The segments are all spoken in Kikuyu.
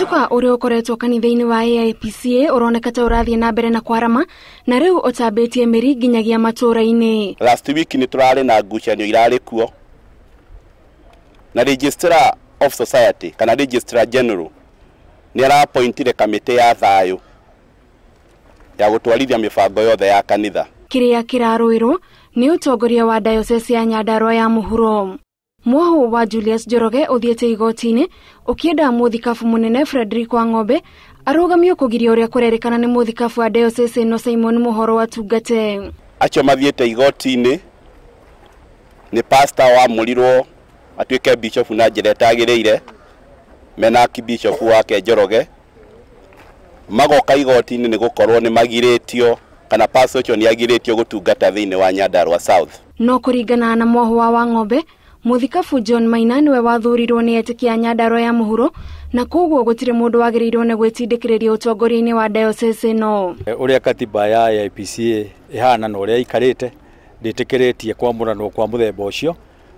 Mũhatũka ũrĩa ũkoretwo kanitha-inĩ wa AIPCA ũroneka ta ũrathiĩ na mbere na kwarama na rĩu ũtambĩtie mĩri nginyagia matũũra-inĩ. Last week nĩ tũrarĩ na ngucanio irarĩ kuo na Registrar of Society kana Registrar General nĩ arapointire kamĩtĩ ya thayũ ya gũtwarithia mĩbango yothe ya kanitha. Kĩrĩa kĩrarũĩrwo nĩ ũtongoria wa diocese ya Nyandarua ya mũhuro. Mwoho wa Julius Njoroge ũthiĩte igoti-inĩ ũkĩenda mũthikabu mũnene Frederick Wang'ombe arũgamio kũgiria ũrĩa kũrerĩkana nĩ mũthikabu wa diocese ĩno Simon Mũhoro atungate. Acio mathiĩte igoti-inĩ nĩ pastor wamũrirwo atuĩke bishop na njĩra ĩtagĩrĩire mena archbishop wake Njoroge, magoka igoti-inĩ nĩ gũkorwo nĩ magirĩtio kana pastor ũcio nĩ agirĩtio gũtungata thĩinĩ wa Nyandarua South. No kũringana na mwoho wa Wang'ombe, mũthikabu John Maina nĩwe wathurirwo nĩ etĩkia a Nyandarua ya mũhuro na koguo gũtirĩ mũndũ wagĩrĩirwo nĩ gwĩtindĩkĩrĩria ũtongoria-inĩ wa diocese ĩno. Ũrĩa katiba ya AIPCA ĩhana na ũrĩa ĩikarĩte ndĩtĩkĩrĩtie kwamũranwo kwa mũthemba ũcio,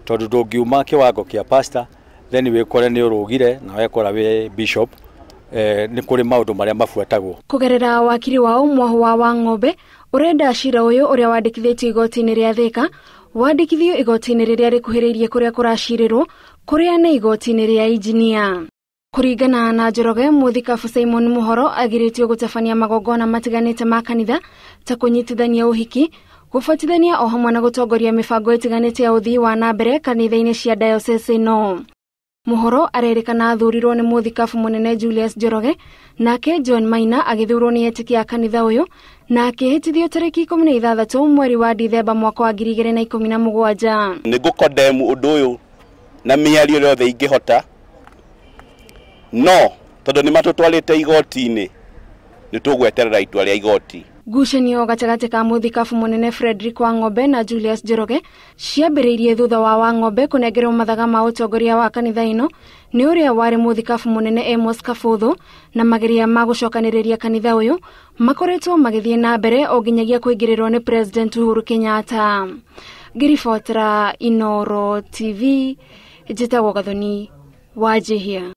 tondũ ndũngiuma kĩwango kĩa pastor then wĩkore nĩ ũrũgire na wekora wĩ bishop. Nĩ kũrĩ maũndũ marĩa mabuatagwo. Kũgerera wakiri wao mwoho wa Wang'ombe ũrenda cira ũyũ ũrĩa wandĩkithĩtio igoti-inĩ rĩa Thika wandĩkithio igoti-inĩ rĩrĩa rĩkuhĩrĩirie kũrĩa kũracirĩrwo kũrĩa nĩ igoti-inĩ rĩa injinia. Kũringana na Njoroge, mũthikabu Simon Mũhoro agirĩtio gũtabania magongona matiganĩte ma kanitha ta kũnyitithania ũhiki, gũbatithania o hamwe na gũtongoria mĩbango ĩtiganĩte ya ũthii wa na mbere kanitha-inĩ cia diocese ĩno. Mũhoro arerĩkana athurirwo nĩ mũthikabu mũnene Julius Njoroge, nake John Maina agĩthurwo nĩ etĩkia a kanitha ũyũ na akĩhĩtithio tarĩki 16 mweri wa Dithemba mwaka wa 2017. Nĩ ngũkondemu ũndũ ũyũ na mĩario yothe ingĩhota, no tondũ nĩ matũtwarĩte igoti-inĩ nĩ tũgweterera itua rĩa igoti. Ngucanio gatagatĩ ka mũthikabu mũnene Frederick Wang'ombe na Julius Njoroge ciambĩrĩirie thutha wa Wang'ombe kũnengerwo mathaga ma ũtongoria wa kanitha ĩno nĩ ũrĩa warĩ mũthikabu mũnene Amos Kabũthũ, na mageria ma gũcokanĩrĩria kanitha ũyũ makoretwo magĩthiĩ na mbere o nginyagia kũingĩrĩrwo nĩ President Uhuru Kenyatta. Ngĩribotera Inooro TV, njĩtagwo Gathoni Wanjihia.